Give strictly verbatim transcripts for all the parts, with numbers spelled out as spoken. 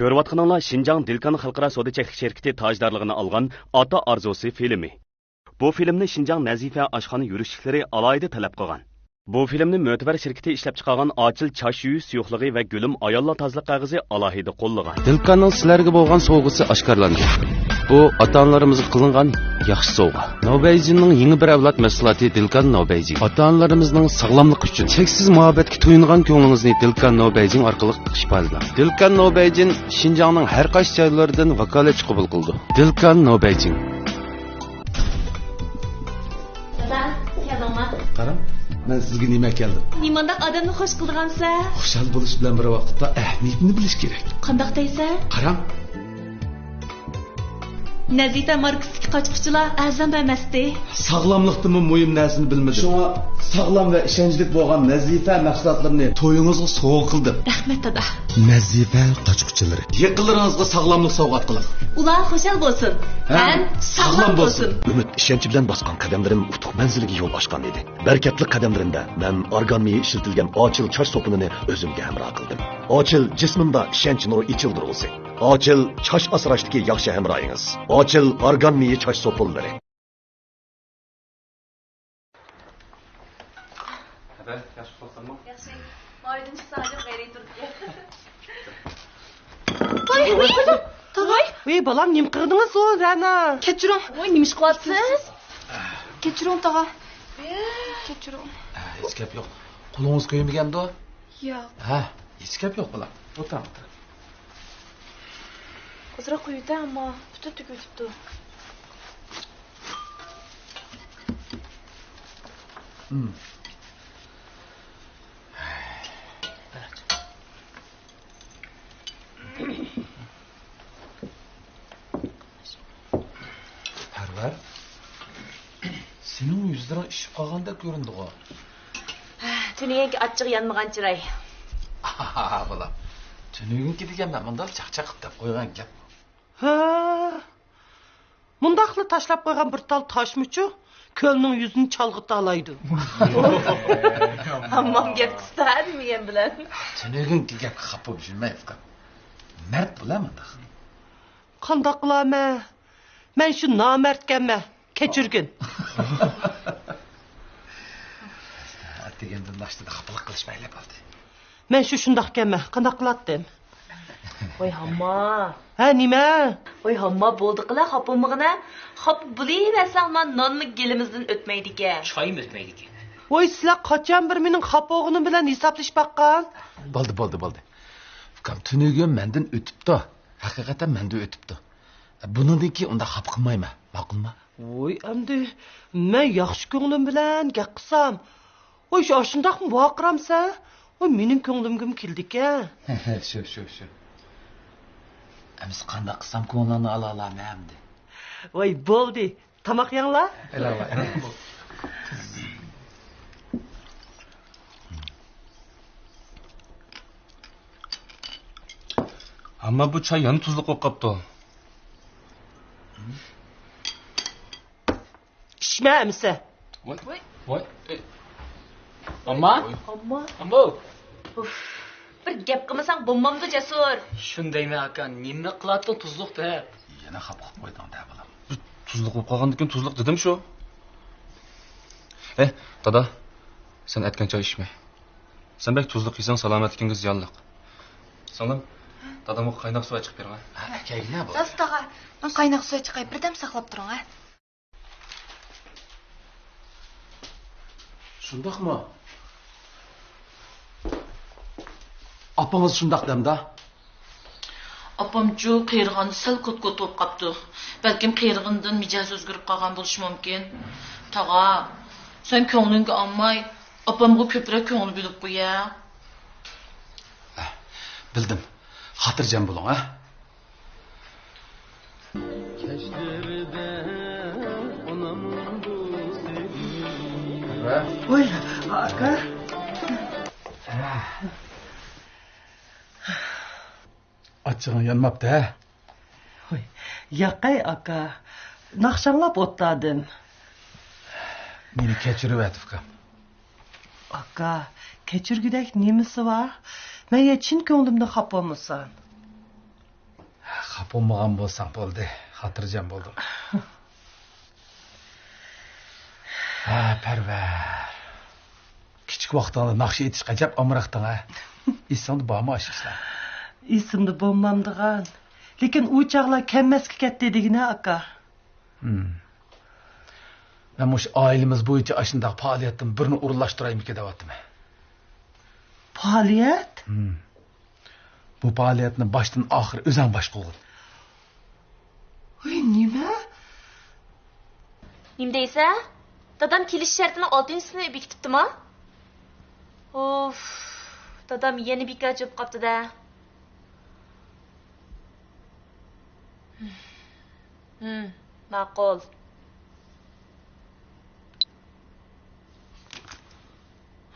كۆرۈۋاتقىنىڭلار شىنجاڭ دىلكان خەلقئارا سودا چەكلىك شىركىتى تاجدارلىقىنى ئالغان ئاتا ئارزۇسى فىلىمى. بۇ فىلىمنى شىنجاڭ نەزىپە ئاشخانا يۈرۈشلۈكلىرى ئالاھىدە تەلەپ قىلغان. بۇ فىلىمنى مۆتىبەر شىركىتى ئىشلەپچىقارغان ئاچىل چاچ يۇيۇش سۇيۇقلۇقى ۋە گۈلۈم ئاياللار تازىلىق قەغىزى ئالاھىدە قوللىغان. دىلكاننىڭ سىلەرگە بولغان سوۋغىسى ئاشكارىلاندى. بۇ ئاتا-ئانىلىرىمىزغا قىلىنغان ياخشى سوۋغا. ناۋبەيجىننىڭ يېڭى بىر ئەۋلاد مەھسۇلاتى دىلكان ناۋبەيجىن. ئاتا-ئانىلىرىمىزنىڭ ساغلاملىقى ئۈچۈن چەكسىز مۇھەببەتكە تويۇنغان كۆڭلىڭىزنى دىلكان ناۋبەيجىن ئارقىلىق ئىپادىلەڭ. دىلكان ناۋبەيجىن شىنجاڭنىڭ ھەر قايسى جايلىرىدىن ۋاكالەتچى قوبۇل قىلىدۇ. دىلكان ناۋبەيجىن. دادا، كەلدىڭما؟ قاراڭ، مەن سىزگە نېمە ئەكەلدىم. نېمانداق ئادەمنى خوش قىلىدىغانسەن؟ خۇشال بولۇش بىلەن بىر ۋاقىتتا ئەھمىيىتىنى بىلىش كېرەك. قانداق دەيسەن؟ قاراڭ. نەزىپە ماركىسىدىكى قاچا-قۇچىلار ئەرزان بەرمەستى. ساغلاملىقتىنمۇ مۇھىم نەرسىنى بىلمىدىم. شۇڭا ساغلام ۋە ئىشەنچلىك بولغان نەزىپە مەھسۇلاتلىرىنى تويىڭىزغا سوۋغا قىلدىم. رەھمەت، دادا. نەزىپە قاچا-قۇچىلىرى. يېقىنلىرىڭىزغا ساغلاملىق سوۋغات قىلىڭ. ئۇلار خۇشال بولسۇن ھەم ساغلام بولسۇن. ئۈمىد، ئىشەنچ بىلەن باسقان قەدەملىرىم ئۇتۇق مەنزىلىگە يول ئاچقان ئىدى. بەرىكەتلىك قەدەملىرىمدە مەن ئارگان مېيى ئىشلىتىلگەن ئاچىل چاچ سوپۇنىنى ئۆزۈمگە ھەمراھ قىلدىم. ئاچىل جىسمىمدا ئىشەنچ نۇرى ئېچىلدۇرغۇسى. ئاچىل چاچ ئاسراشتىكى ياخشى ھەمراھىڭىز. ئاچىل ئارگان مېيى چاچ سوپۇنلىرى. ھەدە، ياخشى ئۇخلاپسەنمۇ؟ ياخشى. ماۋۇ يەردىن چىقساڭ ئاجايىپ غەيرىي تۇرىدىكەن. ۋاي، ۋاي، ۋاي، ۋاي. ۋاي، بالام، نېمە قىلدىڭىز ئۇ، رەنا؟ كەچۈرۈڭ. ۋاي، نېمە ئىش قىلىۋاتىسىز؟ كەچۈرۈڭ، تاغا. كەچۈرۈڭ. ھېچ گەپ يوق. قولىڭىز كۆيمىگەندۇ؟ ياق. ھە، ھېچ گەپ يوق، بالام. ئولتۇرۇڭ، ئولتۇرۇڭ. ئازراق قويۇۋېتە، ئەمما پۈتۈن تۆكۈۋېتىپتۇ. پەرۋەر، سېنىڭ يۈزلىرىڭ ئىششىپ قالغاندەك كۆرۈندىغۇ؟ تۈنۈگۈنكى ئاچچىقى يانمىغان چىراي. ئاھا، بالام، تۈنۈگۈنكى دېگەن مەن مۇنداق چاقچاق قىلىپ دەپ قويغان گەپ. ھە، مۇنداقلا تاشلاپ قويغان بىر تال تاشمۇچۇ كۆلنىڭ يۈزىنى چالغىتالايدۇ. ھاممام گەپكە ئۇستا دېمىگەن بىلەن. تۈنۈگۈنكى گەپكە خاپا بولۇپ يۈرمەي، ئۇكام. مەرد بولا مۇنداق. قانداق قىلارمەن؟ مەن شۇ نامەردكەنمەن. كەچۈرگىن. ئەتىگەندىن باشلىدى، خاپىلىق قىلىشمايلى بولدى. مەن شۇ شۇنداقكەنمەن، قانداق قىلاتتىم؟ ۋاي ھامما. ھە، نېمە؟ ۋاي ھامما، بولدى قىلە، خاپا بولمىغىنە. خاپا بولۇۋەرسەڭ، مانا نانمۇ گېلىمىزدىن ئۆتمەيدىكەن. چايمۇ ئۆتمەيدىكەن. ۋاي، سىلەر قاچان بىر مېنىڭ خاپا بولغىنىم بىلەن ھېسابلىشىپ باققان؟ بولدى، بولدى، بولدى. ئۇكام، تۈنۈگۈن مەندىن ئۆتۈپتۇ. ھەقىقەتەن مەندىن ئۆتۈپتۇ. بۇنىڭدىن كېيىن ئۇنداق خاپا قىلمايمەن، ماقۇلمۇ؟ ۋوي، ئەمدى مەن ياخشى كۆڭلۈم بىلەن گەپ قىلسام، ۋوي، شۇ ئاشۇنداقمۇ ۋارقىرامسەن؟ ۋوي، مېنىڭ كۆڭلۈمگىمۇ كېلىدىكەن. شۇ، شۇ، شۇ. ئەمىسە قانداق قىلسام كۆڭلۈڭنى ئالالامەن ئەمدى؟ ۋوي، بولدى. تاماق يەڭلار. ئەمما بۇ چاي يەنە تۇزلۇق بولۇپ قاپتۇ. ئىچمە ئەمىسە. ۋاي، ۋاي، ئامما؟ ئامما؟ ئامما! ئۇف، بىر گەپ قىلمىساڭ بولمامدۇ، جەسۇر؟ شۇندايمەن، ئاكا، نېمە قىلاتتىڭ تۇزلۇق دەپ؟ يەنە خاپا قىلىپ قويدۇڭ-دە، بالام. بىر تۇزلۇق بولۇپ قالغاندىكىن تۇزلۇق دېدىم شۇ. ھەي، دادا، سەن ئەتكەن چاي ئىچمە. سەن بەك تۇزلۇق يېسەڭ سالامەتلىكىڭگە زىيانلىق. سىڭلىم، دادامغا قايناق سۇ ئەچىقىپ بېرىڭ، ھە؟ ھە، ئەكەيلى، بالام. راست، تاغا. مەن قايناق سۇ ئەچىقاي، بىردەم ساقلاپ تۇرۇڭ، ھە؟ شۇنداقمۇ؟ ئاپىڭىز شۇنداق دەمدا؟ ئاپامچۇ قېرىغاندا سەل كوت-كوت بولۇپ قاپتۇ. بەلكىم قېرىغىنىدىن مىجەزى ئۆزگىرىپ قالغان بولۇشى مۇمكىن. تاغا، سەن كۆڭلۈڭگە ئالماي، ئاپامغا كۆپرەك كۆڭۈل بۆلۈپ قويە. ھە، بىلدىم. خاتىرجەم بولۇڭ، ھە؟ كەچلىرىدە ئانام بۇ سېنى. ۋوي، ئاكا. ئاچچىقىڭ يانماپتۇ، ھە؟ ۋوي، ياقەي، ئاكا. ناخشا ئاڭلاپ ئولتۇردۇم. مېنى كەچۈرۈۋەت، ئۇكام. ئاكا، كەچۈرگۈدەك نېمىسى بار؟ مەن يا چىن كۆڭلۈمدىن خاپا بولمىسام. خاپا بولمىغان بولساڭ بولدى، خاتىرجەم بولدۇم. ھە، پەرۋەر. كىچىك ۋاقتىڭدا ناخشا ئېيتىشقا ئەجەب ئامراقتىڭ، ھە؟ ئېسىڭدە بارمۇ ئاشۇ ئىشلار؟ ئېسىمدە بولمامدىغان. لېكىن ئۇ چاغلار كەممەسكە كەتتى دېگىنە، ئاكا. ھىم. مەن مۇشۇ ئائىلىمىز بويىچە ئاشۇنداق پائالىيەتتىن بىرنى ئورۇنلاشتۇرايمىكىن دەۋاتىمەن. پائالىيەت؟ ھىم. بۇ پائالىيەتنى باشتىن ئاخىر ئۆزەڭ باشقۇرغىن. ۋاي، نېمە؟ نېمە دەيسە؟ دادام كېلىش شەرتىنىڭ ئالتىنچىسىنى بېكىتىپتىما؟ ئۇف، دادام يەنە بىكار چۆپ قاپتۇ-دە. ھىم، ماقۇل.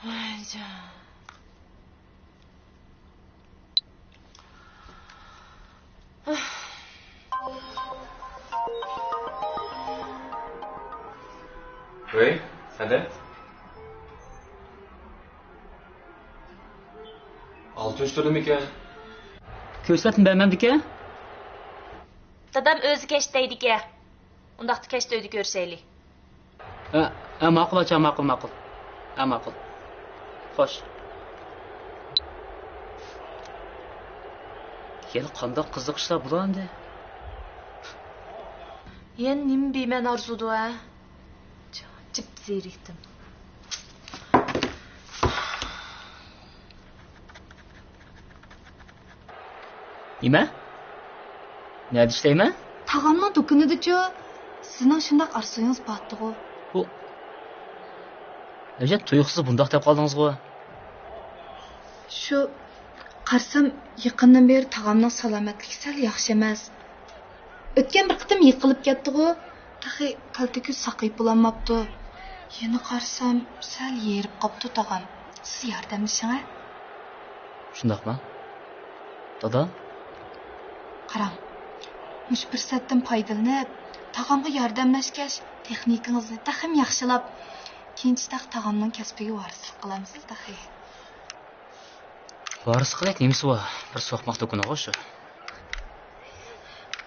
ۋاي جان. ۋەي، سەدەپ. ئالتىنچى تۇردىمىكەن؟ كۆرسەتمە بەرمەمدىكەن؟ دادام ئۆزى كەچتە دەيدىكەن. ئۇنداقتا كەچتە ئۆيدە كۆرۈشەيلى. ھە، ھە، ماقۇل، ئاچا، ماقۇل، ماقۇل. ھە، ماقۇل. خوش. يەنە قانداق قىزىق ئىشلار بولار ئەمدى؟ يەنە نېمە بىمەنە ئارزۇدۇ، ھە؟ جىپ زېرىكتىم. نېمە؟ نەدە ئىشلەيمەن؟ تاغامنىڭ دۇكىنىدىچۇ. سىزنىڭ شۇنداق ئارزۇيىڭىز بارتتىغۇ. بۇ، ئەجەب تۇيۇقسىز بۇنداق دەپ قالدىڭىزغۇ. شۇ، قارىسام، يېقىندىن بېرى تاغامنىڭ سالامەتلىكى سەل ياخشى ئەمەس. ئۆتكەن بىر قېتىم يىقىلىپ كەتتىغۇ. تېخى كالتە كۆز ساقىيىپ بولالماپتۇ. يەنە قارىسام، سەل ھېرىپ قاپتۇ تاغام. سىز ياردەملىشىڭە. شۇنداقمۇ؟ دادا؟ قاراڭ، مۇشۇ پۇرسەتتىن پايدىلىنىپ، تاغامغا ياردەملەشكەچ، تېخنىكىڭىزنى تېخىمۇ ياخشىلاپ، كېيىنچە تېخى تاغامنىڭ كەسپىگە ۋارىسلىق قىلامسىز تېخى. ۋارىسلىق قىلىش نېمىسى بار؟ بىر سوقماق دۇكىنىغۇ شۇ.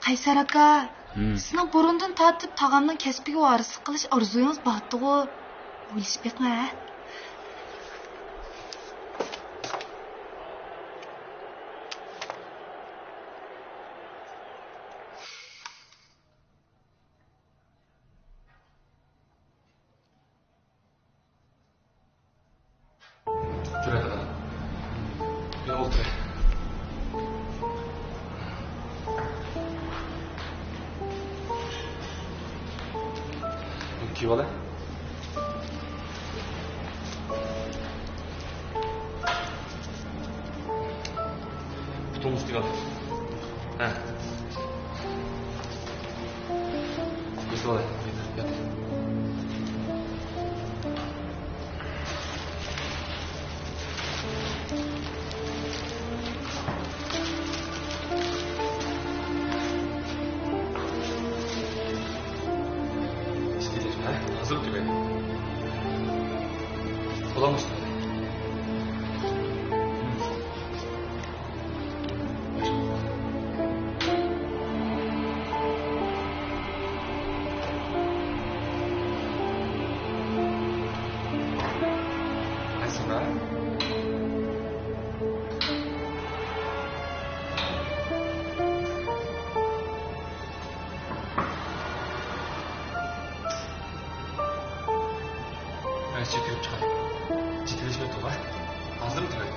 قەيسەر ئاكا، ھىم. سىزنىڭ بۇرۇندىن تارتىپ تاغامنىڭ كەسپىگە ۋارىسلىق قىلىش ئارزۇيىڭىز بارتتىغۇ. ئويلىشىپ بېقىڭ، ھە؟ تۇرە دادا. يا، ئولتۇرە. بۇنى كىيىۋالە. پۇتۇڭنى ئۈستىگە ئال. ھە. يېتىۋالاي. يات. ھە؟ ھازىر تۈگەي. بولامدۇ؟ مەن ئىچىگە كىرىپ چىقاي. جېدەللىشىۋاتىدىغۇ. ھازىرلا تۈگەي.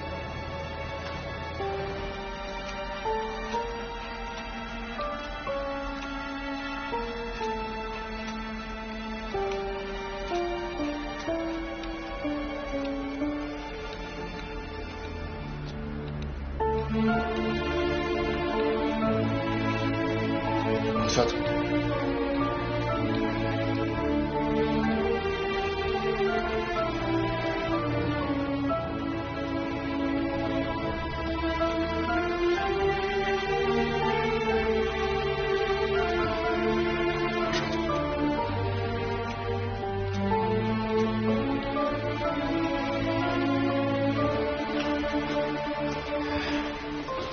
رۇخسەت.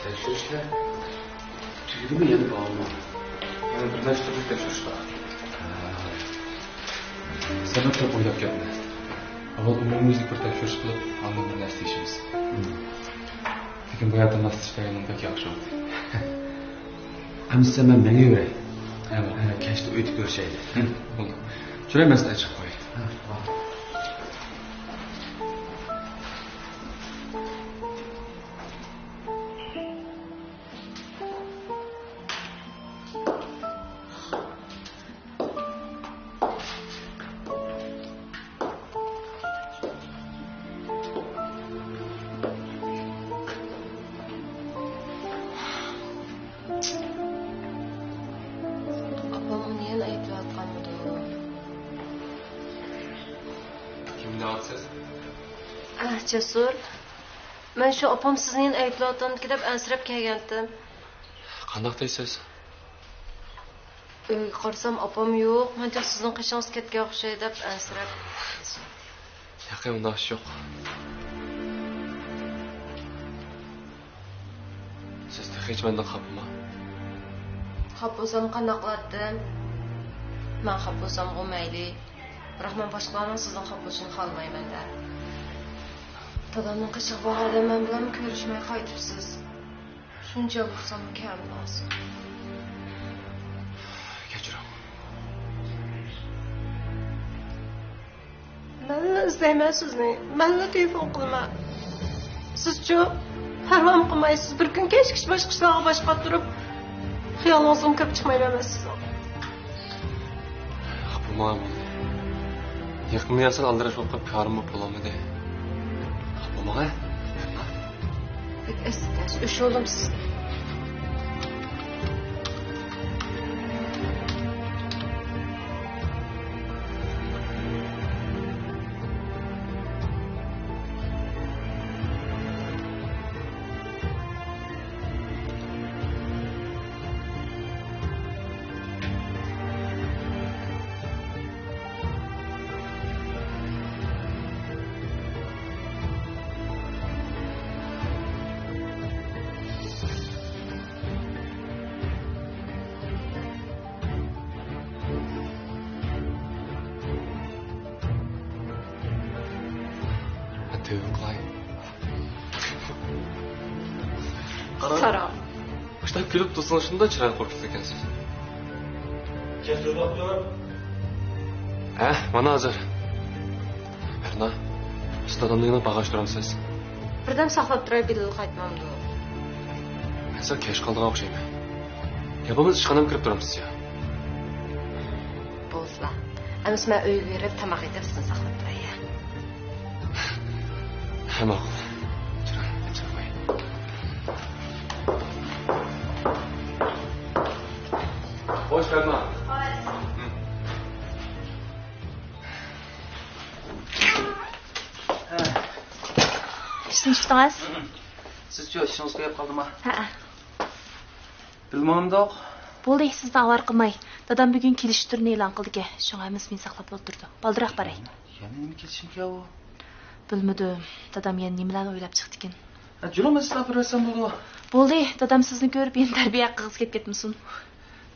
تەكشۈرۈشلەر. تۈگىدىمۇ يەنە داۋامى؟ يەنە بىر نەچچە تۈرلۈك تەكشۈرۈش بار. سەن بىر توپ ئويلاپ كەتمە. ئاۋۋال ئومۇميۈزلۈك بىر تەكشۈرۈش قىلىپ، ئاندىن بىر نەرسە دېيىشىمىز. لېكىن بۇ يەردە ماس چىققىنىڭ بەك ياخشى بولدى. ئەمىسە مەن مېڭىۋېرەي. ھە، بولدى. ھە، كەچتە ئۆيدە كۆرۈشەيلى. ھە، بولدى. چۈرەي، مەن سىلەرنى چىقىپ قوياي. ھە، بولدى. ئاپام ئۇنى يەنە ئەيىبلەۋاتقانمىدۇ؟ كىم دەۋاتىسىز؟ ئەھ، جەسۇر. مەن شۇ ئاپام سىزنى يەنە ئەيىبلەۋاتامدىكى دەپ ئەنسىرەپ كەلگەنتىم. قانداق دەيسىز؟ ئۆيگە قارىسام ئاپام يوق، مەن تېخى سىزنىڭ قېشىڭىزدا كەتكەن ئوخشاي دەپ ئەنسىرەپ. ياقى، ئۇنداق ئىش يوق. سىز تېخىچە مەندىن خاپىمۇ؟ خاپا بولسام قانداق قىلاتتىم؟ مەن خاپا بولسامغۇ مەيلى. بىراق مەن باشقىلارنىڭ سىزنىڭ خاپا بولۇشىنى خالىمايمەن-دە. دادامنىڭ قېشىغا بارغاندا مەن بىلەن كۆرۈشمەي قايتىپسىز. شۇنچە يالۋۇرساممۇ كەلمەيسىز. كەچۈرۈڭ. مەنلا ئىزدەيمەن سىزنى، مەنلا تېلېفون قىلىمەن. سىزچۇ؟ پەرۋامۇ قىلمايسىز. بىر كۈن كەچكىچە باشقا ئىشلارغا باش قاتۇرۇپ، خىيالىڭىزدىنمۇ كۆپ چىقمايمەن مەن سىزنىڭ. خاپا بولماڭ. يېقىندا ياسان ئالدىراش بولۇپ قېلىپ كارىم بولۇپ بولالمىدى. خاپا بولماڭ، ھە؟ بەك ئەستە، ئۆچ بولدۇم سىزنى. تۆۋە قىلاي. قارا. سارا. مۇشۇنداق كۈلۈپ تۇرسىڭىز شۇنداق چىرايلىق بولۇپ كېتىدىكەنسىز. جەسۇر دوختۇر. ھە، مانا ھازىر. بەرنا، سىز دادامنى يەنە باغاشتۇرامسىز؟ بىردەم ساقلاپ تۇراي، بىللە قايتمامدۇ؟ مەن سەل كەچ قالىدىغان ئوخشايمەن. يا بولمىسا ئىشخانامغا كىرىپ تۇرامسىز يا؟ بولسىلا. ئەمىسە مەن ئۆيگە بېرىپ تاماق ئېتىپ سىزنى ساقلاپ تۇراي يا. ھە، ماقۇل. چىراي، چىراي. خوش، بەرنا. ئىشتىن چىقتىڭىز؟ سىزچۇ، ئىشىڭىز تۈگەپ قالدىما؟ ھەئە. بىلمىدىم. بولدى، سىزنى ئاۋارە قىلماي. دادام بۈگۈن كېلىش تۈرىنى ئېلان قىلدىكەن، شۇڭا ھەممىسى مېنى ساقلاپ ئولتۇردى. بالدۇراق باراي. يەنە نېمە كېلىشىمكەن ئۇ؟ بىلمىدىم. دادام يەنە نېمىلەرنى ئويلاپ چىقتىكىن. ھە، جۇرۇڭ، مەن سىزنى ئاپىرىۋەتسەم بولىدۇ. بولدى، دادام سىزنى كۆرۈپ يەنە تەربىيە ھەققىڭىز كەپ كەتمىسۇن.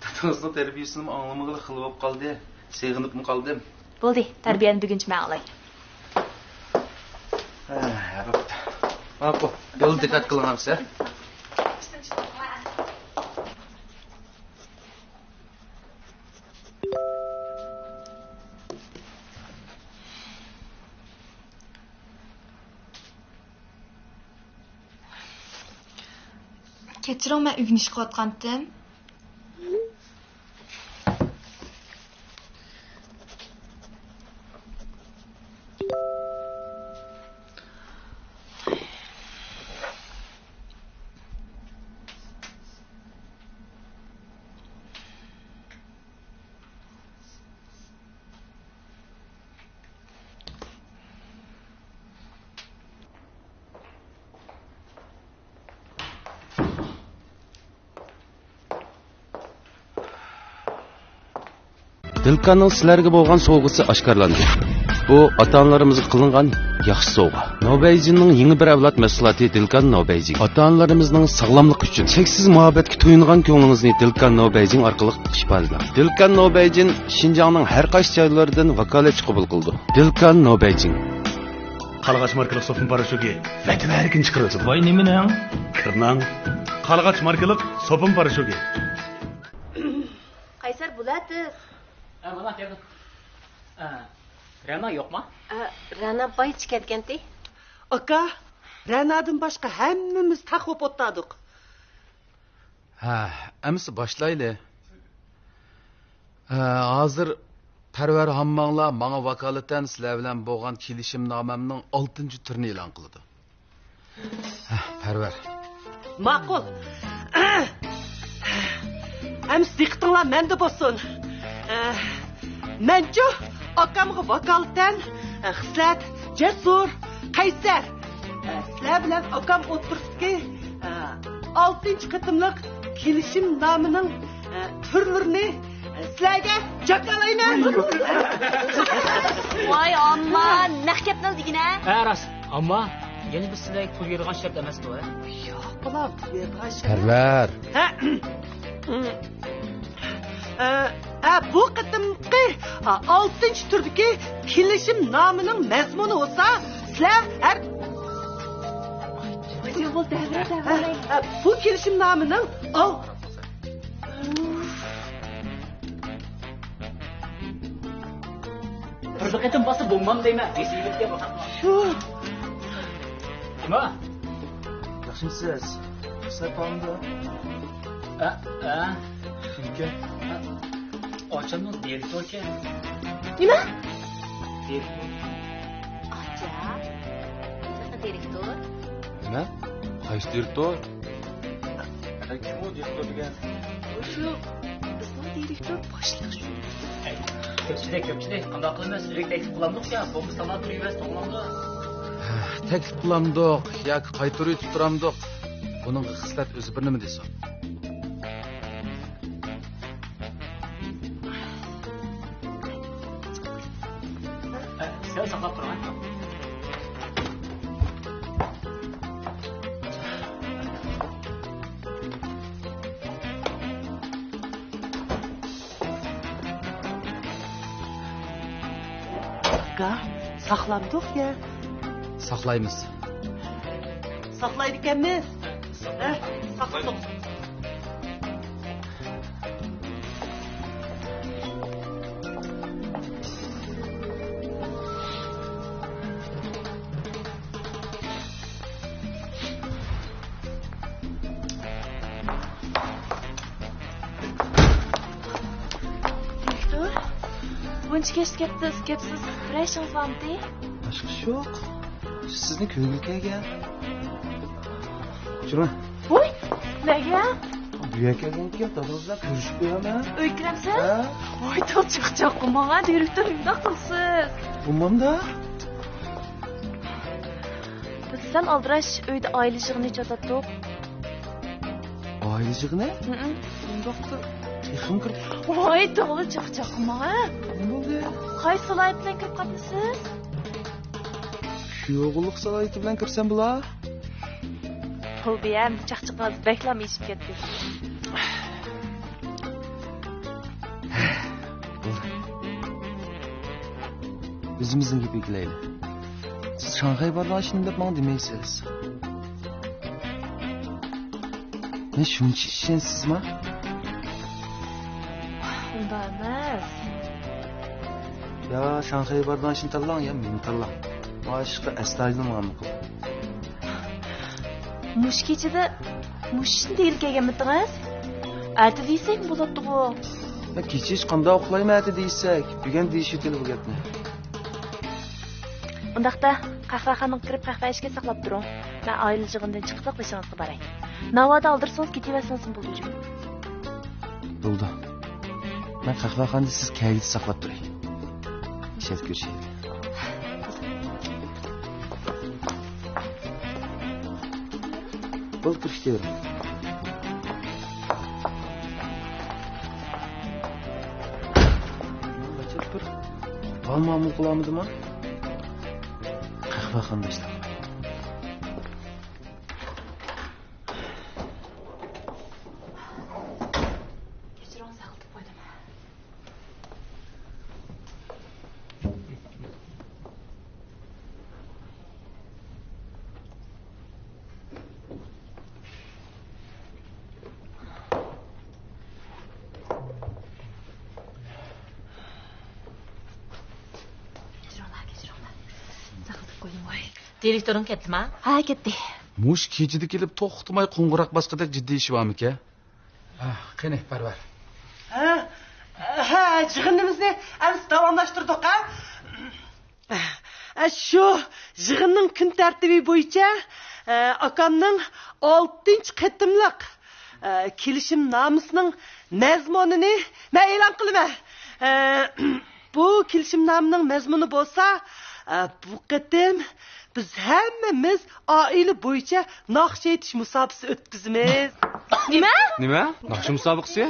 دادىڭىزنىڭ تەربىيىسىنىمۇ ئاڭلىمىغىلى خېلى بولۇپ قالدى. سېغىنىپمۇ قالدىم. بولدى، تەربىيەنى بۈگۈنچە مەن ئالاي. ھە، بوپتۇ. ماقۇل. يولدا دىققەت قىلىڭ ئەمىسە. كەچۈرۈڭ، مەن ئۆگىنىش قىلىۋاتقانتىم. دىلكاننىڭ سىلەرگە بولغان سوۋغىسى ئاشكارىلاندى. بۇ ئاتا-ئانىلىرىمىزغا قىلىنغان ياخشى سوۋغا. نوبەيجىننىڭ يېڭى بىر ئەۋلاد مەھسۇلاتى دىلكان نوبەيجىن. ئاتا-ئانىلىرىمىزنىڭ ساغلاملىقى ئۈچۈن چەكسىز مۇھەببەتكە تويۇنغان كۆڭلىڭىزنى دىلكان نوبەيجىن ئارقىلىق ئىپادىلەڭ. دىلكان نوبەيجىن شىنجاڭنىڭ ھەر قايسى جايلىرىدىن ۋاكالەتچى قوبۇل قىلىدۇ. دىلكان نوبەيجىن. قارلىغاچ ماركىلىق سوپۇن پاراشوكى ۋەتەن ھەر كۈنى چىقىرىۋاتىدۇ. ۋاي، نېمىنىڭ؟ كىرنىڭ. قارلىغاچ ماركىلىق سوپۇن پاراشوكى. قەيسەر، بۇلەتىز. ھە، مانا كەلدىم. ھە، رەنا يوقما؟ ئە، رەنا بايىچە كەتكەنتى. ئاكا، رەنادىن باشقا ھەممىمىز تەق بولۇپ ئولتۇردۇق. ھە، ئەمىسە باشلايلى. ھە، ھازىر پەرۋەر ھامماڭلار ماڭا ۋاكالىتەن سىلەر بىلەن بولغان كېلىشىمنامەمنىڭ ئالتىنچى تۈرىنى ئېلان قىلىدۇ. ھە، پەرۋەر. ماقۇل. ئەمىسە دىققىتىڭلار مەندە بولسۇن. مەنچۇ ئاكامغا ۋاكالىتەن خىسلەت، جەسۇر، قەيسەر، سىلەر بىلەن ئاكام ئوتتۇرىسىدىكى ئالتىنچى قېتىملىق كېلىشىمنامىنىڭ تۈرلىرىنى سىلەرگە جاكارلايمەن. ۋاي ئامما، نەق گەپنى دېگىنە. ھە، راست. ئامما، يەنە بىز سىلەرگە پۇل بېرىدىغان شەرت ئەمەستۇ، ھە؟ ياق، بالام، پۇل بېرىدىغان شەرت. پەرۋەر. ھە. ئە، ئە، بۇ قېتىمقى، ئە، ئالتىنچى تۈردىكى كېلىشىمنامىنىڭ مەزمۇنى بولسا، سىلەر ھەر، ھە، ھە، بۇ كېلىشىمنامىنىڭ ئال-، بىر قېتىم باسسا بولمام دەيمەن. شۇ. نېمە؟ ياخشىمسىز؟ ئىشلەپ قالمىدى؟ ئە، ئە. كىمكەن؟ ئاچامنىڭ دىرېكتورىكەن. نېمە؟ دىرېكتور. ئاچا؟ دىرېكتور؟ نېمە؟ قايسى دىرېكتور؟ كىم ئۇ دىرېكتور دېگەن؟ شۇ بىزنىڭ دىرېكتور باشلىق شۇ. كۆپچىلىك، كۆپچىلىك، قانداق قىلىمىز؟ ئۆيگە تەكلىپ قىلامدۇق يا، بولمىسا تاللاپ تۇرۇۋەرسە توڭلامدۇ؟ تەكلىپ قىلامدۇق ياكى قايتۇرۇۋېتىپ تۇرامدۇق؟ بۇنىڭغا خىسلەت ئۆزى بىر نېمە دېسۇن. سەل ساقلاپ تۇرۇڭ. ئاكا، ساقلامدۇق يا؟ ساقلايمىز. ساقلايدىكەنمىز. ھە؟ ساقلىدۇق. دىرېكتور، بۇنچە كەچتە كەپسىز، كەپسىز، بىرەر ئىشىڭىز بارمىدى؟ باشقا ئىش يوق. سىزنى كۆرگىلى كەلگەن. جۇما. ۋوي، نەگە؟ بۇ يەرگە كەلگەنكەن، دادىڭىز بىلەن كۆرۈشۈپ قويامەن. ئۆيگە كىرەمسىز؟ ھە؟ ۋوي، توچۇقچاق قىلماڭ، دىرېكتور نېمانداق قىلىسىز؟ بولمامدا؟ بىلسەم ئالدىراش ئۆيدە ئائىلە يىغىنى چاتاتتۇق. ئائىلە يىغىنى؟ ھىم. بۇنداقتا تېخىمۇ كىرىپ. ۋاي، توغرا چاقچاقما، ھە؟ نېمە بولدى؟ قايسى سالاھىيەت بىلەن كىرىپ قاپسىز؟ كۈيئوغۇللۇق سالاھىيىتى بىلەن كىرسەم بولا؟ بولدى، ئەمدى چاقچىقىڭىز بەكلا ئېشىپ كەتتى. ئۆزىمىزنىڭ گېپىگە كېلەيلى. سىز شاڭخەي بارلىغان ئىشنى دەپ ماڭا دېمەيسىز. مەن شۇنچە ئىشەنسىزما؟ ئۇنداق ئەمەس. يا شاڭخەي بارىدىغان ئىشنى تاللاڭ، يا مېنى تاللاڭ. باشقا ئەستايىدىل ماڭا قىلىڭ. مۇشۇ كېچىدە مۇشۇ ئىشنى دېگىلى كەلگەنمىدىڭىز؟ ئەتە دېسەك بولاتتىغۇ. يا كېچە ھېچقانداق ئۇخلايمەن ئەتە دېسەك. بۈگۈن دېيىشىۋېتىلى بۇ گەپنى. ئۇنداقتا قەھۋەخانىغا كىرىپ قەھۋە ئىچكەچ ساقلاپ تۇرۇڭ. مەن ئائىلە يىغىنىدىن چىقىپلا بېشىڭىزغا باراي. ناۋادا ئالدىرىسىڭىز كېتىۋەرسىڭىزمۇ بولىدۇ. بولدى. مەن قەھۋەخانىدا سىز كەلگۈچە ساقلاپ تۇراي. ئىچىدە كۆرۈشەيلى. بولدى، كىرىپ كېتىۋېرىڭ. بىر بال مامۇل قىلالمىدىما؟ قەھۋەخانىدا ئىشلەپ. دىرېكتورۇڭ كەتتىما؟ ھە، كەتتى. مۇشۇ كېچىدە كېلىپ توختىماي قوڭغۇراق باسقۇدەك جىددىي ئىشى بارمىكەن؟ ھە، قېنى، پەرۋەر. ھە، ھە، يىغىنىمىزنى ئەمىسە داۋاملاشتۇردۇق، ھە؟ ھە، شۇ يىغىننىڭ كۈن تەرتىپى بويىچە، ھە، ئاكامنىڭ ئالتىنچى قېتىملىق، ھە، كېلىشىمنامىسىنىڭ مەزمۇنىنى مەن ئېلان قىلىمەن. ھە، بۇ كېلىشىمنامىنىڭ مەزمۇنى بولسا، ئە، بۇ قېتىم بىز ھەممىمىز ئائىلە بويىچە ناخشا ئېيتىش مۇسابىقىسى ئۆتكۈزىمىز. نېمە؟ نېمە؟ ناخشا مۇسابىقىسى؟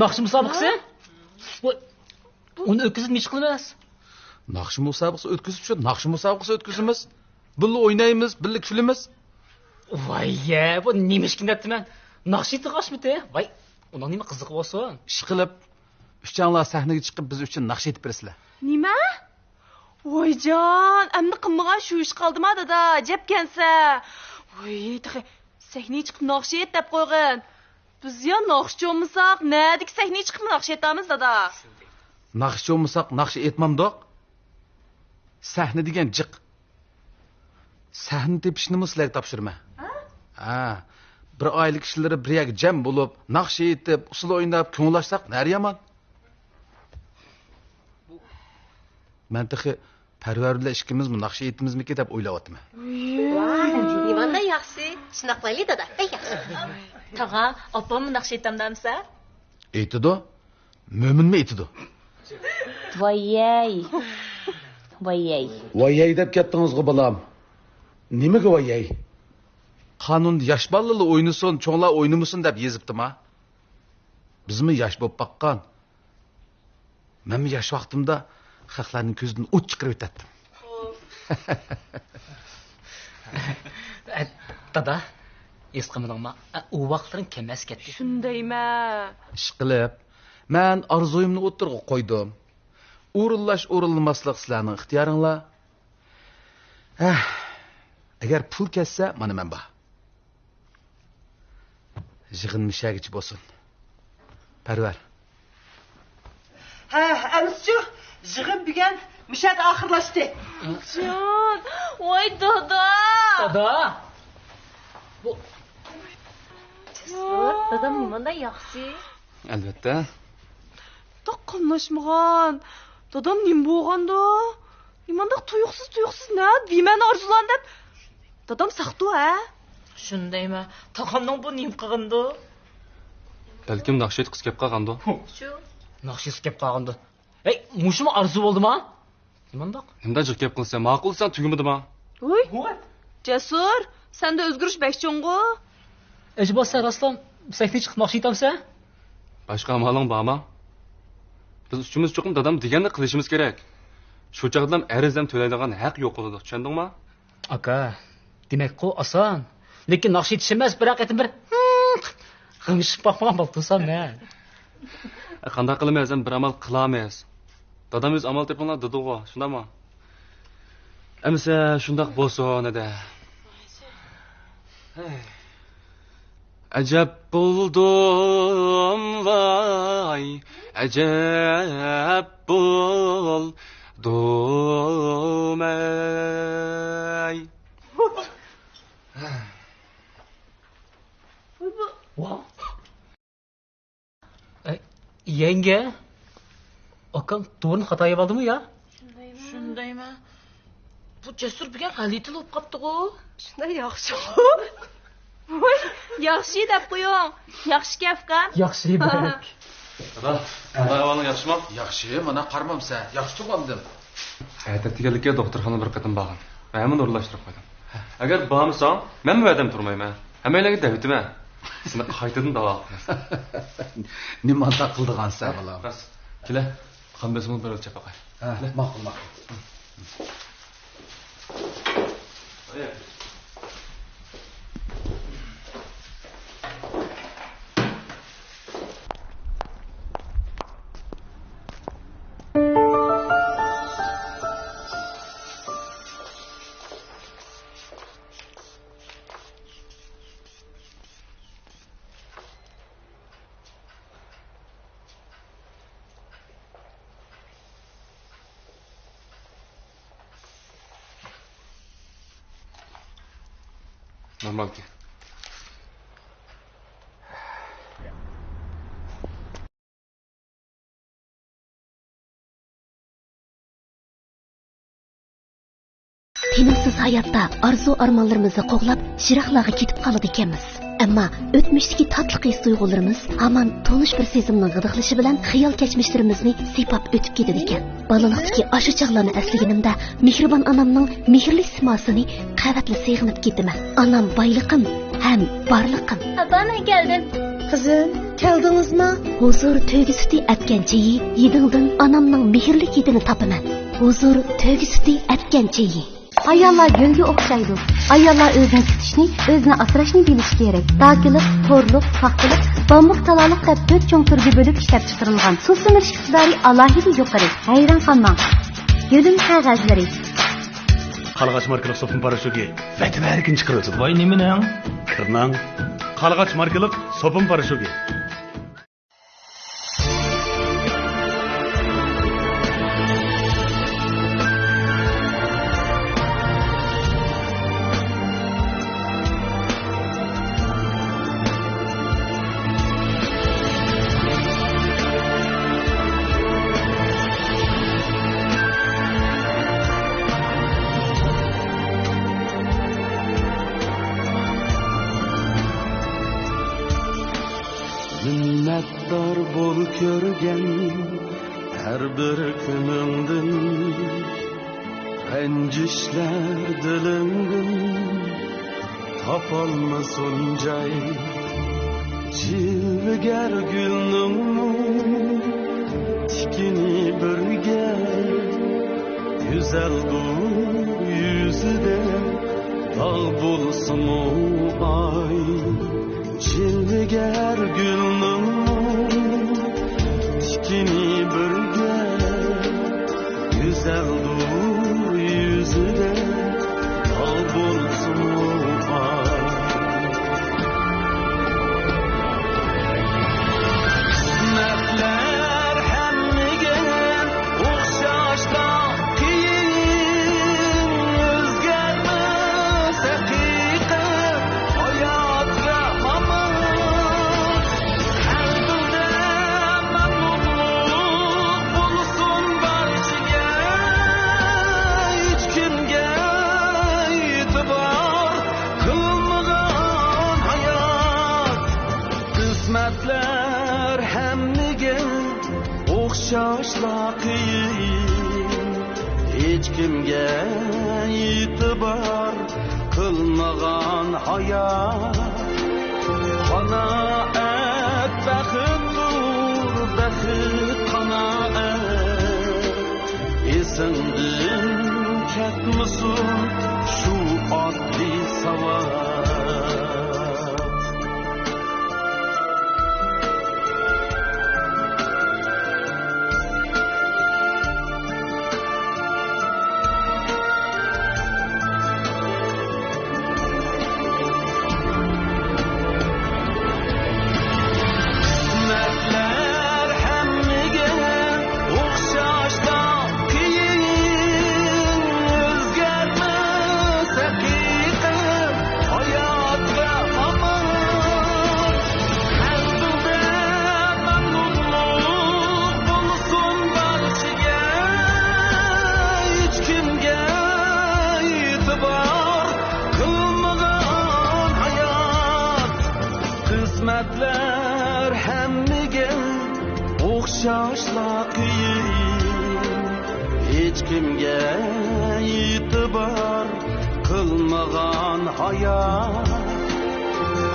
ناخشا مۇسابىقىسى؟ ۋاي، ئۇنى ئۆتكۈزۈپ نېمە قىلىمىز؟ ناخشا مۇسابىقىسى ئۆتكۈزۈپ شۇ ناخشا مۇسابىقىسى ئۆتكۈزىمىز. بىللە ئوينايمىز، بىللە كۈلىمىز. ۋاي يە، بۇ نېمە ئىشكىن دەپتىمەن. ناخشا ئېيتىدىغان ئاشمىتى؟ ۋاي، ئۇنىڭ نېمە قىزىقى بولسۇن؟ ئىشقىلىپ، ئۈچەڭلار سەھنىگە چىقىپ بىز ئۈچۈن ناخشا ئېيتىپ بېرىسىلەر. نېمە؟ ۋايجان، ئەمدى قىلمىغان شۇ ئىش قالدىما، دادا؟ جەپكەنسە. ۋاي، تېخى سەھنىگە چىقىپ ناخشا ئېيت دەپ قويغىن. بىز يا ناخشىچى بولمىساق، نەدىكى سەھنىگە چىقىپ ناخشا ئېيتامىز، دادا؟ ناخشىچى بولمىساق، ناخشا ئېيتمامدۇق؟ سەھنە دېگەن جىق. سەھنە تېپىشنىمۇ سىلەرگە تاپشۇرىمەن. ھە؟ ھە. بىر ئائىلە كىشىلىرى بىر يەرگە جەم بولۇپ، ناخشا ئېيتىپ، ئۇسسۇل ئويناپ، كۆڭۈل ئاچساق، نەدە يامان؟ مەن تېخى پەرۋەر بىلەن ئىككىمىزمۇ ناخشا ئېيتىمىزمىكىن دەپ ئويلاۋاتىمەن. ۋاي، نېمانداق ياخشى. شۇنداق قىلايلى، دادا. بەك ياخشى. تاغا، ئاپاممۇ ناخشا ئېيتامدۇ ئەمىسە؟ ئېيتىدۇ. مۆمىنمۇ ئېيتىدۇ. ۋاييەي. ۋاييەي. ۋاييەي دەپ كەتتىڭىزغۇ، بالام. نېمىگە ۋاييەي؟ قانۇندا ياش بالىلار ئوينىسۇن، چوڭلار ئوينىمىسۇن دەپ يېزىپتىما؟ بىزمۇ ياش بولۇپ باققان. مەنمۇ ياش ۋاقتىمدا خەقلەرنىڭ كۆزىدىن ئوت چىقىرىۋېتەتتىم. دادا، ھېس قىلمىدىڭما؟ ئۇ ۋاقىتلىرىڭ كەم ئەمەس كەتتى. شۇندايمە. ئىشقىلىپ، مەن ئارزۇيۇمنى ئوتتۇرىغا قويدۇم. ئورۇنلاش، ئورۇنلىماسلىق سىلەرنىڭ ئىختىيارىڭلار. ھە، ئەگەر پۇل كەتسە، مانا مەن بار. يىغىن مىشەگىچە بولسۇن. پەرۋەر. ھە، ئەمىسىچۇ، يىغىن بۈگۈن مىشەدە ئاخىرلاشتى. جان، ۋاي دادا. دادا. بۇ جەسۇر، دادام نېمانداق ياخشى. ئەلۋەتتە. تاق قاملاشمىغان. دادام نېمە بولغاندۇ؟ نېمانداق تۇيۇقسىز، تۇيۇقسىز نە بىمەنە ئارزۇلارنى دەپ. دادام ساقتۇ، ھە؟ شۇندايمە. تاغامنىڭ بۇ نېمە قىلغىنىدۇ؟ بەلكىم ناخشا ئېيتقۇسى كەپ قالغاندۇ؟ شۇ. ناخشا ئېيتقۇسى كەپ قالغاندۇ. ھەي، مۇشۇمۇ ئارزۇ بولدىما؟ نېمانداق؟ نېمىنداق جىق گەپ قىلىسەن؟ ماقۇل دېسەڭ تۈگىمىدىما؟ ھوي. جەسۇر، سەندە ئۆزگىرىش بەك چوڭغۇ. ئەجەبا سەن راستلا سەھنىگە چىقىپ ناخشا ئېيتامسەن؟ باشقا ئامالىڭ بارما؟ بىز ئۈچىمىز چوقۇم دادام دېگەننى قىلىشىمىز كېرەك. شۇ چاغدىلا ئەرز ھەم تۆلەيدىغان ھەق يوقىلىدۇ، چۈشەندىڭما؟ ئاكا، دېمەكقۇ ئاسان. لېكىن ناخشا ئېيتىش ئەمەس، بىرەر قېتىم بىر غىڭشىپ باقمىغان بولۇپ تۇرسام مەن. قانداق قىلىمىز، ئەمدى بىر ئامال قىلامىز. دادام ئۆزى ئامال تېپىڭلار دېدىغۇ، شۇنداقمۇ؟ ئەمىسە شۇنداق بولسۇن ھەدە. ئەجەب بولدۇم ۋاي، ئەجەب بولدۇم ئەي. ۋاھ. ئەي، يەڭگە، ئاكاڭ دورىنى خاتا يەۋالدىمۇ يا؟ شۇندايمەن. بۇ جەسۇر بۈگۈن غەلىتىلا بولۇپ قاپتىغۇ. شۇنداق ياخشىغۇ. ۋاي، ياخشى دەپ قويۇڭ. ياخشىكەن ئۇكام. ياخشى بەك. دادا، دادا، ئەھۋالىڭ ياخشىمۇ؟ ياخشى، مانا قارىمامسەن. ياخشى تۇرغانىدىم. ھەدە دېگەنلىككە دوختۇرخانىغا بىر قېتىم بارغىن. مەن ھەممىنى ئورۇنلاشتۇرۇپ قويدۇم. ئەگەر بارمىساڭ، مەنمۇ ۋەدەم تۇرمايمەن. ھەممەيلەنگە دەۋېتىمەن. سېنى قايتىدىن داۋالىيمەن. نېمانداق قىلىدىغانسەن، بالام؟ راست. كېلە، قان بېسىمىڭنى بىر ئۆلچەپ باقاي. ھە، ماقۇل، ماقۇل. نورمالكەن. تىنىمسىز ھاياتتا ئارزۇ-ئارمانلىرىمىزنى قوغلاپ، يىراقلارغا كېتىپ قالىدىكەنمىز. ئەمما ئۆتمۈشتىكى تاتلىق ھېس-تۇيغۇلىرىمىز ھامان تونۇش بىر سېزىمنىڭ غىدىقلىشى بىلەن خىيال كەچمىشلىرىمىزنى سىيپاپ ئۆتۈپ كېتىدىكەن. بالىلىقتىكى ئاشۇ چاغلارنى ئەسلىگىنىمدە، مېھرىبان ئانامنىڭ مېھىرلىك سىيماسىنى قەۋەتلا سېغىنىپ كېتىمەن. ئانام بايلىقىم ھەم بارلىقىم. ئاپا، مەن كەلدىم. قىزىم، كەلدىڭىزما؟ ھۇزۇر تۆگە سۈتى ئەتكەن چېيى، ھىدىڭدىن ئانامنىڭ مېھىرلىك ھىدىنى تاپىمەن. ھۇزۇر تۆگە سۈتى ئەتكەن چېيى. ئاياللار گۈلگە ئوخشايدۇ. ئاياللار ئۆزىنى تۇتۇشنى، ئۆزىنى ئاسراشنى بىلىشى كېرەك. داكىلىق، خورلۇق، پاختىلىق، بامبۇك تالالىق دەپ تۆت چوڭ تۈرگە بۆلۈپ ئىشلەپچىقىرىلغان. سۇ سۈمۈرۈش ئىقتىدارى ئالاھىدە يۇقىرى. ھەيران قالماڭ. گۈلۈم قەغەزلىرى. قارلىغاچ ماركىلىق سوپۇن پاراشوكى ۋەتىۋەرگىن چىقىرىۋېتىدۇ. ۋاي، نېمىنىڭ؟ كىرنىڭ. قارلىغاچ ماركىلىق سوپۇن پاراشوكى. مىننەتدار بول كۆرگەن ھەر بىر كۈنۈڭدىن، رەنجىشلەر دىلىڭدىن تاپالمىسۇن جاي. جىلۋىگەر گۈلنىڭمۇ تىكىنى بىرگە، گۈزەلدۇر يۈزىدە داغ بولسىمۇ ئاي. جىلۋىگەر گۈلنىڭمۇ تىكىنى بىرگە، گۈزەلدۇر يۈزىدە داغ بولسىمۇ ئاي. قىسمەتلەر ھەممىگە ئوخشاشلا قىيىن، ئۆزگەرمەس ھەقىقەت ھاياتقا ھامان. قەلبىڭدە مەمنۇنلۇق بولسۇن بارچىگە، ھېچكىمگە ئېتىبار قىلمىغان ھايات. قىسمەتلەر ھەممىگە ئوخشاشلا قىيىن، ھېچكىمگە ئېتىبار قىلمىغان ھايات. قانائەت بەختتۇر، بەخت قانائەت. ئېسىڭدىن كەتمىسۇن شۇ ئاددىي ساۋات. قىسمەتلەر ھەممىگە ئوخشاشلا قىيىن، ئۆزگەرمەس ھەقىقەت ھاياتقا ئامان. قەلبىڭدە مەمنۇنلۇق بولسۇن بارچىگە، ھېچكىمگە ئېتىبار قىلمىغان ھايات. قىسمەتلەر ھەممىگە ئوخشاشلا قىيىن، ھېچكىمگە ئېتىبار قىلمىغان ھايات.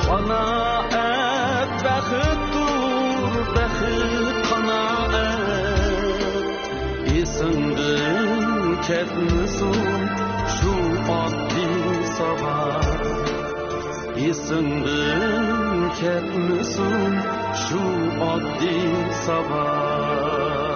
قانائەت بەختتۇر، بەخت قانائەت. ئېسىڭدىن كەتمىسۇن شۇ ئاددىي ساۋات. ئېسىڭدىن كەتمىسۇن شۇ ئاددىي ساۋات.